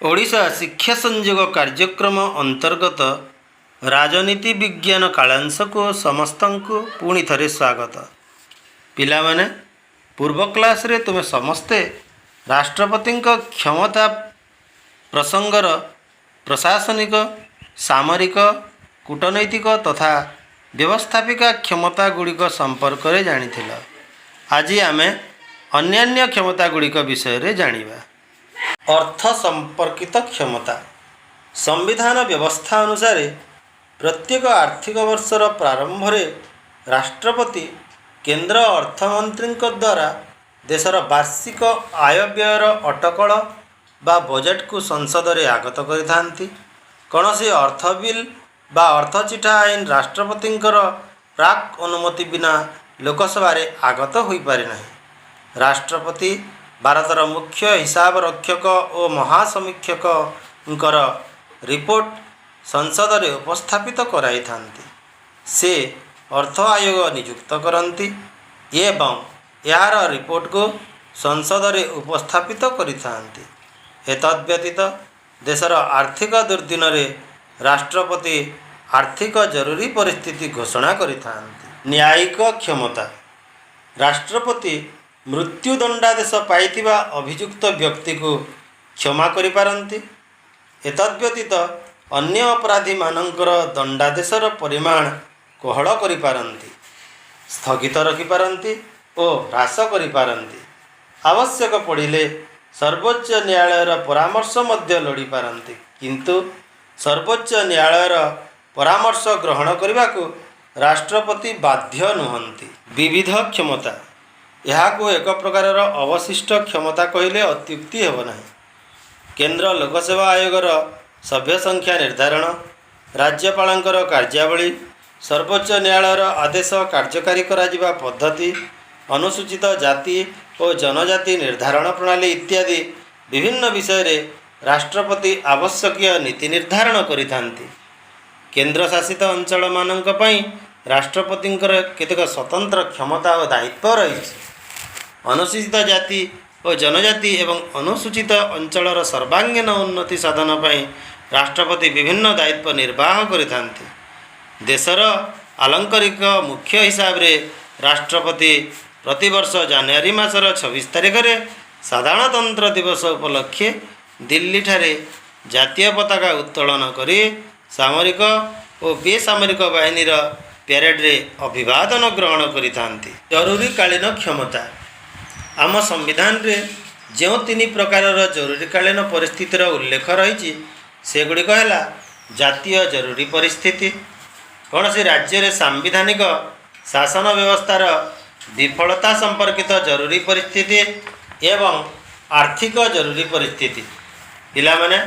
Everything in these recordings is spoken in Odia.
ଓଡ଼ିଶା ଶିକ୍ଷା ସଂଯୋଗ କାର୍ଯ୍ୟକ୍ରମ ଅନ୍ତର୍ଗତ ରାଜନୀତି ବିଜ୍ଞାନ କାଳାଂଶକୁ ସମସ୍ତଙ୍କୁ ପୁଣି ଥରେ ସ୍ୱାଗତ। ପିଲାମାନେ, ପୂର୍ବ କ୍ଲାସ୍ରେ ତୁମେ ସମସ୍ତେ ରାଷ୍ଟ୍ରପତିଙ୍କ କ୍ଷମତା ପ୍ରସଙ୍ଗର ପ୍ରଶାସନିକ, ସାମରିକ, କୂଟନୈତିକ ତଥା ବ୍ୟବସ୍ଥାପିକା କ୍ଷମତା ଗୁଡ଼ିକ ସମ୍ପର୍କରେ ଜାଣିଥିଲ। ଆଜି ଆମେ ଅନ୍ୟାନ୍ୟ କ୍ଷମତା ଗୁଡ଼ିକ ବିଷୟରେ ଜାଣିବା। ଅର୍ଥ ସମ୍ପର୍କିତ କ୍ଷମତା। ସମ୍ବିଧାନ ବ୍ୟବସ୍ଥା ଅନୁସାରେ ପ୍ରତ୍ୟେକ ଆର୍ଥିକ ବର୍ଷର ପ୍ରାରମ୍ଭରେ ରାଷ୍ଟ୍ରପତି କେନ୍ଦ୍ର ଅର୍ଥମନ୍ତ୍ରୀଙ୍କ ଦ୍ୱାରା ଦେଶର ବାର୍ଷିକ ଆୟ ବ୍ୟୟର ଅଟକଳ ବା ବଜେଟକୁ ସଂସଦରେ ଆଗତ କରିଥାନ୍ତି। କୌଣସି ଅର୍ଥ ବିଲ୍ ବା ଅର୍ଥ ଚିଠା ଆଇନ ରାଷ୍ଟ୍ରପତିଙ୍କର ପ୍ରାକ୍ ଅନୁମତି ବିନା ଲୋକସଭାରେ ଆଗତ ହୋଇପାରେ ନାହିଁ। ରାଷ୍ଟ୍ରପତି ଭାରତର ମୁଖ୍ୟ ହିସାବ ରକ୍ଷକ ଓ ମହାସମୀକ୍ଷକଙ୍କର ରିପୋର୍ଟ ସଂସଦରେ ଉପସ୍ଥାପିତ କରାଇଥାନ୍ତି। ସେ ଅର୍ଥ ଆୟୋଗ ନିଯୁକ୍ତ କରନ୍ତି ଏବଂ ଏହାର ରିପୋର୍ଟକୁ ସଂସଦରେ ଉପସ୍ଥାପିତ କରିଥାନ୍ତି। ଏତଦ୍ ବ୍ୟତୀତ ଦେଶର ଆର୍ଥିକ ଦୁର୍ଦ୍ଦିନରେ ରାଷ୍ଟ୍ରପତି ଆର୍ଥିକ ଜରୁରୀ ପରିସ୍ଥିତି ଘୋଷଣା କରିଥାନ୍ତି। ନ୍ୟାୟିକ କ୍ଷମତା। ରାଷ୍ଟ୍ରପତି ମୃତ୍ୟୁଦଣ୍ଡାଦେଶ ପାଇଥିବା ଅଭିଯୁକ୍ତ ବ୍ୟକ୍ତିକୁ କ୍ଷମା କରିପାରନ୍ତି। ଏତଦ୍ ବ୍ୟତୀତ ଅନ୍ୟ ଅପରାଧୀମାନଙ୍କର ଦଣ୍ଡାଦେଶର ପରିମାଣ କୋହଳ କରିପାରନ୍ତି, ସ୍ଥଗିତ ରଖିପାରନ୍ତି ଓ ହ୍ରାସ କରିପାରନ୍ତି। ଆବଶ୍ୟକ ପଡ଼ିଲେ ସର୍ବୋଚ୍ଚ ନ୍ୟାୟାଳୟର ପରାମର୍ଶ ମଧ୍ୟ ଲୋଡ଼ିପାରନ୍ତି। କିନ୍ତୁ ସର୍ବୋଚ୍ଚ ନ୍ୟାୟାଳୟର ପରାମର୍ଶ ଗ୍ରହଣ କରିବାକୁ ରାଷ୍ଟ୍ରପତି ବାଧ୍ୟ ନୁହନ୍ତି। ବିବିଧ କ୍ଷମତା। ଏହାକୁ ଏକ ପ୍ରକାରର ଅବଶିଷ୍ଟ କ୍ଷମତା କହିଲେ ଅତ୍ୟୁକ୍ତି ହେବ ନାହିଁ। କେନ୍ଦ୍ର ଲୋକସେବା ଆୟୋଗର ସଭ୍ୟ ସଂଖ୍ୟା ନିର୍ଦ୍ଧାରଣ, ରାଜ୍ୟପାଳଙ୍କର କାର୍ଯ୍ୟାବଳୀ, ସର୍ବୋଚ୍ଚ ନ୍ୟାୟାଳୟର ଆଦେଶ କାର୍ଯ୍ୟକାରୀ କରାଯିବା ପଦ୍ଧତି, ଅନୁସୂଚିତ ଜାତି ଓ ଜନଜାତି ନିର୍ଦ୍ଧାରଣ ପ୍ରଣାଳୀ ଇତ୍ୟାଦି ବିଭିନ୍ନ ବିଷୟରେ ରାଷ୍ଟ୍ରପତି ଆବଶ୍ୟକୀୟ ନୀତି ନିର୍ଦ୍ଧାରଣ କରିଥାନ୍ତି। କେନ୍ଦ୍ରଶାସିତ ଅଞ୍ଚଳମାନଙ୍କ ପାଇଁ ରାଷ୍ଟ୍ରପତିଙ୍କର କେତେକ ସ୍ୱତନ୍ତ୍ର କ୍ଷମତା ଓ ଦାୟିତ୍ୱ ରହିଛି। ଅନୁସୂଚିତ ଜାତି ଓ ଜନଜାତି ଏବଂ ଅନୁସୂଚିତ ଅଞ୍ଚଳର ସର୍ବାଙ୍ଗୀନ ଉନ୍ନତି ସାଧନ ପାଇଁ ରାଷ୍ଟ୍ରପତି ବିଭିନ୍ନ ଦାୟିତ୍ୱ ନିର୍ବାହ କରିଥାନ୍ତି। ଦେଶର ଆଳଙ୍କରିକ ମୁଖ୍ୟ ହିସାବରେ ରାଷ୍ଟ୍ରପତି ପ୍ରତିବର୍ଷ ଜାନୁଆରୀ ମାସର 26 ତାରିଖରେ ସାଧାରଣତନ୍ତ୍ର ଦିବସ ଉପଲକ୍ଷେ ଦିଲ୍ଲୀଠାରେ ଜାତୀୟ ପତାକା ଉତ୍ତୋଳନ କରି ସାମରିକ ଓ ବେସାମରିକ ବାହିନୀର ପ୍ୟାରେଡ଼ରେ ଅଭିବାଦନ ଗ୍ରହଣ କରିଥାନ୍ତି। ଜରୁରୀକାଳୀନ କ୍ଷମତା। ଆମ ସମ୍ବିଧାନରେ ଯେଉଁ ତିନି ପ୍ରକାରର ଜରୁରୀକାଳୀନ ପରିସ୍ଥିତିର ଉଲ୍ଲେଖ ରହିଛି, ସେଗୁଡ଼ିକ ହେଲା ଜାତୀୟ ଜରୁରୀ ପରିସ୍ଥିତି, କୌଣସି ରାଜ୍ୟରେ ସାମ୍ବିଧାନିକ ଶାସନ ବ୍ୟବସ୍ଥାର ବିଫଳତା ସମ୍ପର୍କିତ ଜରୁରୀ ପରିସ୍ଥିତି ଏବଂ ଆର୍ଥିକ ଜରୁରୀ ପରିସ୍ଥିତି। ପିଲାମାନେ,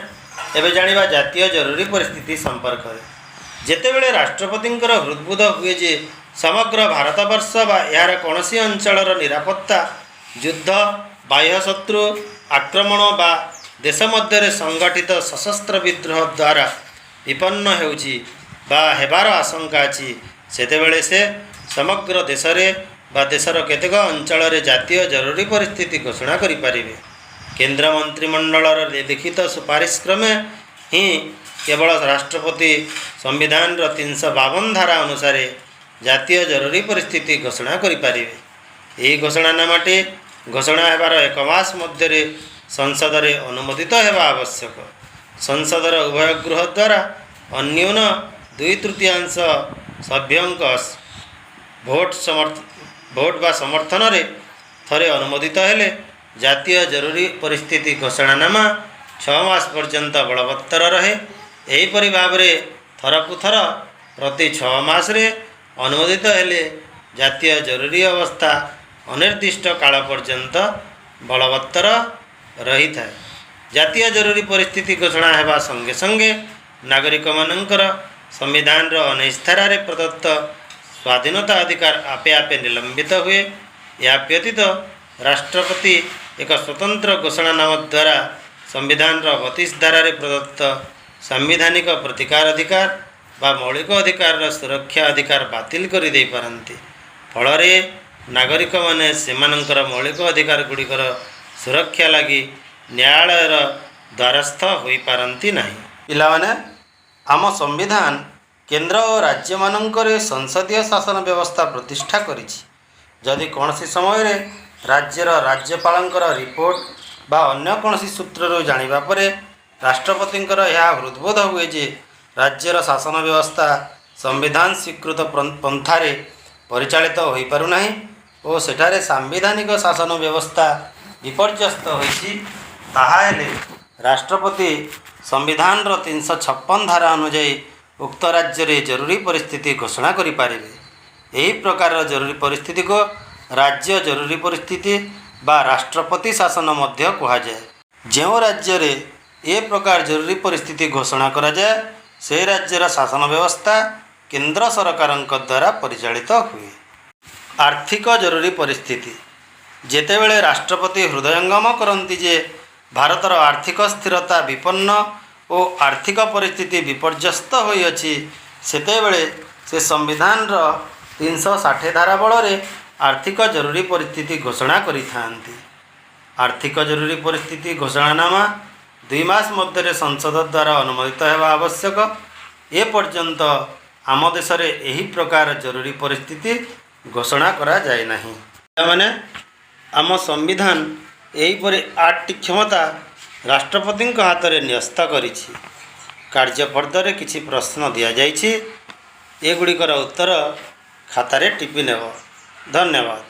ଏବେ ଜାଣିବା ଜାତୀୟ ଜରୁରୀ ପରିସ୍ଥିତି ସମ୍ପର୍କରେ। ଯେତେବେଳେ ରାଷ୍ଟ୍ରପତିଙ୍କର ହୃଦବୋଧ ହୁଏ ଯେ ସମଗ୍ର ଭାରତବର୍ଷ ବା ଏହାର କୌଣସି ଅଞ୍ଚଳର ନିରାପତ୍ତା ଯୁଦ୍ଧ, ବାହ୍ୟ ଶତ୍ରୁ ଆକ୍ରମଣ ବା ଦେଶ ମଧ୍ୟରେ ସଂଗଠିତ ସଶସ୍ତ୍ର ବିଦ୍ରୋହ ଦ୍ୱାରା ବିପନ୍ନ ହେଉଛି ବା ହେବାର ଆଶଙ୍କା ଅଛି, ସେତେବେଳେ ସେ ସମଗ୍ର ଦେଶରେ ବା ଦେଶର କେତେକ ଅଞ୍ଚଳରେ ଜାତୀୟ ଜରୁରୀ ପରିସ୍ଥିତି ଘୋଷଣା କରିପାରିବେ। କେନ୍ଦ୍ର ମନ୍ତ୍ରିମଣ୍ଡଳର ଲିଖିତ ସୁପାରିଶ କ୍ରମେ ହିଁ କେବଳ ରାଷ୍ଟ୍ରପତି ସମ୍ବିଧାନର 352 ଧାରା ଅନୁସାରେ ଜାତୀୟ ଜରୁରୀ ପରିସ୍ଥିତି ଘୋଷଣା କରିପାରିବେ। ଏହି ଘୋଷଣାନାମାଟି ଘୋଷଣା ହେବାର ଏକ ମାସ ମଧ୍ୟରେ ସଂସଦରେ ଅନୁମୋଦିତ ହେବା ଆବଶ୍ୟକ। ସଂସଦର ଉଭୟ ଗୃହ ଦ୍ୱାରା ଅନ୍ୟୁନ 2/3 ସଭ୍ୟଙ୍କ ଭୋଟ ବା ସମର୍ଥନରେ ଥରେ ଅନୁମୋଦିତ ହେଲେ ଜାତୀୟ ଜରୁରୀ ପରିସ୍ଥିତି ଘୋଷଣାନାମା 6 ମାସ ପର୍ଯ୍ୟନ୍ତ ବଳବତ୍ତର ରହେ। ଏହିପରି ଭାବରେ ଥରକୁ ଥର ପ୍ରତି 6 ମାସରେ ଅନୁମୋଦିତ ହେଲେ ଜାତୀୟ ଜରୁରୀ ଅବସ୍ଥା ଅନିର୍ଦ୍ଦିଷ୍ଟ କାଳ ପର୍ଯ୍ୟନ୍ତ ବଳବତ୍ତର ରହିଥାଏ। ଜାତୀୟ ଜରୁରୀ ପରିସ୍ଥିତି ଘୋଷଣା ହେବା ସଙ୍ଗେ ସଙ୍ଗେ ନାଗରିକମାନଙ୍କର ସମ୍ବିଧାନର 19 ଧାରାରେ ପ୍ରଦତ୍ତ ସ୍ୱାଧୀନତା ଅଧିକାର ଆପେ ଆପେ ନିଲମ୍ବିତ ହୁଏ। ଏହା ବ୍ୟତୀତ ରାଷ୍ଟ୍ରପତି ଏକ ସ୍ୱତନ୍ତ୍ର ଘୋଷଣାନାମା ଦ୍ୱାରା ସମ୍ବିଧାନର 32 ଧାରାରେ ପ୍ରଦତ୍ତ ସାମ୍ବିଧାନିକ ପ୍ରତିକାର ଅଧିକାର ବା ମୌଳିକ ଅଧିକାରର ସୁରକ୍ଷା ଅଧିକାର ବାତିଲ କରିଦେଇପାରନ୍ତି। ଫଳରେ ନାଗରିକମାନେ ସେମାନଙ୍କର ମୌଳିକ ଅଧିକାର ଗୁଡ଼ିକର ସୁରକ୍ଷା ଲାଗି ନ୍ୟାୟାଳୟର ଦ୍ୱାରସ୍ଥ ହୋଇପାରନ୍ତି ନାହିଁ। ପିଲାମାନେ, ଆମ ସମ୍ବିଧାନ କେନ୍ଦ୍ର ଓ ରାଜ୍ୟମାନଙ୍କରେ ସଂସଦୀୟ ଶାସନ ବ୍ୟବସ୍ଥା ପ୍ରତିଷ୍ଠା କରିଛି। ଯଦି କୌଣସି ସମୟରେ ରାଜ୍ୟର ରାଜ୍ୟପାଳଙ୍କର ରିପୋର୍ଟ ବା ଅନ୍ୟ କୌଣସି ସୂତ୍ରରୁ ଜାଣିବା ପରେ ରାଷ୍ଟ୍ରପତିଙ୍କର ଏହା ହୃଦବୋଧ ହୁଏ ଯେ ରାଜ୍ୟର ଶାସନ ବ୍ୟବସ୍ଥା ସମ୍ବିଧାନ ସ୍ୱୀକୃତ ପନ୍ଥାରେ ପରିଚାଳିତ ହୋଇପାରୁନାହିଁ ଓ ସେଠାରେ ସାମ୍ବିଧାନିକ ଶାସନ ବ୍ୟବସ୍ଥା ବିପର୍ଯ୍ୟସ୍ତ ହୋଇଛି, ତାହାହେଲେ ରାଷ୍ଟ୍ରପତି ସମ୍ବିଧାନର 356 ଧାରା ଅନୁଯାୟୀ ଉକ୍ତ ରାଜ୍ୟରେ ଜରୁରୀ ପରିସ୍ଥିତି ଘୋଷଣା କରିପାରିବେ। ଏହି ପ୍ରକାରର ଜରୁରୀ ପରିସ୍ଥିତିକୁ ରାଜ୍ୟ ଜରୁରୀ ପରିସ୍ଥିତି ବା ରାଷ୍ଟ୍ରପତି ଶାସନ ମଧ୍ୟ କୁହାଯାଏ। ଯେଉଁ ରାଜ୍ୟରେ ଏ ପ୍ରକାର ଜରୁରୀ ପରିସ୍ଥିତି ଘୋଷଣା କରାଯାଏ, ସେ ରାଜ୍ୟର ଶାସନ ବ୍ୟବସ୍ଥା କେନ୍ଦ୍ର ସରକାରଙ୍କ ଦ୍ୱାରା ପରିଚାଳିତ ହୁଏ। ଆର୍ଥିକ ଜରୁରୀ ପରିସ୍ଥିତି: ଯେତେବେଳେ ରାଷ୍ଟ୍ରପତି ହୃଦୟଙ୍ଗମ କରନ୍ତି ଯେ ଭାରତର ଆର୍ଥିକ ସ୍ଥିରତା ବିପନ୍ନ ଓ ଆର୍ଥିକ ପରିସ୍ଥିତି ବିପର୍ଯ୍ୟସ୍ତ ହୋଇଅଛି, ସେତେବେଳେ ସେ ସମ୍ବିଧାନର 360 ଧାରା ବଳରେ ଆର୍ଥିକ ଜରୁରୀ ପରିସ୍ଥିତି ଘୋଷଣା କରିଥାନ୍ତି। ଆର୍ଥିକ ଜରୁରୀ ପରିସ୍ଥିତି ଘୋଷଣାନାମା 2 ମାସ ମଧ୍ୟରେ ସଂସଦ ଦ୍ୱାରା ଅନୁମୋଦିତ ହେବା ଆବଶ୍ୟକ। ଏପର୍ଯ୍ୟନ୍ତ ଆମ ଦେଶରେ ଏହି ପ୍ରକାର ଜରୁରୀ ପରିସ୍ଥିତି ଘୋଷଣା କରାଯାଇନାହିଁ। ପିଲାମାନେ, ଆମ ସମ୍ବିଧାନ ଏହିପରି ଆଠଟି କ୍ଷମତା ରାଷ୍ଟ୍ରପତିଙ୍କ ହାତରେ ନ୍ୟସ୍ତ କରିଛି। କାର୍ଯ୍ୟଫର୍ଦ୍ଦରେ କିଛି ପ୍ରଶ୍ନ ଦିଆଯାଇଛି। ଏଗୁଡ଼ିକର ଉତ୍ତର ଖାତାରେ ଟିପି ନେବ। ଧନ୍ୟବାଦ।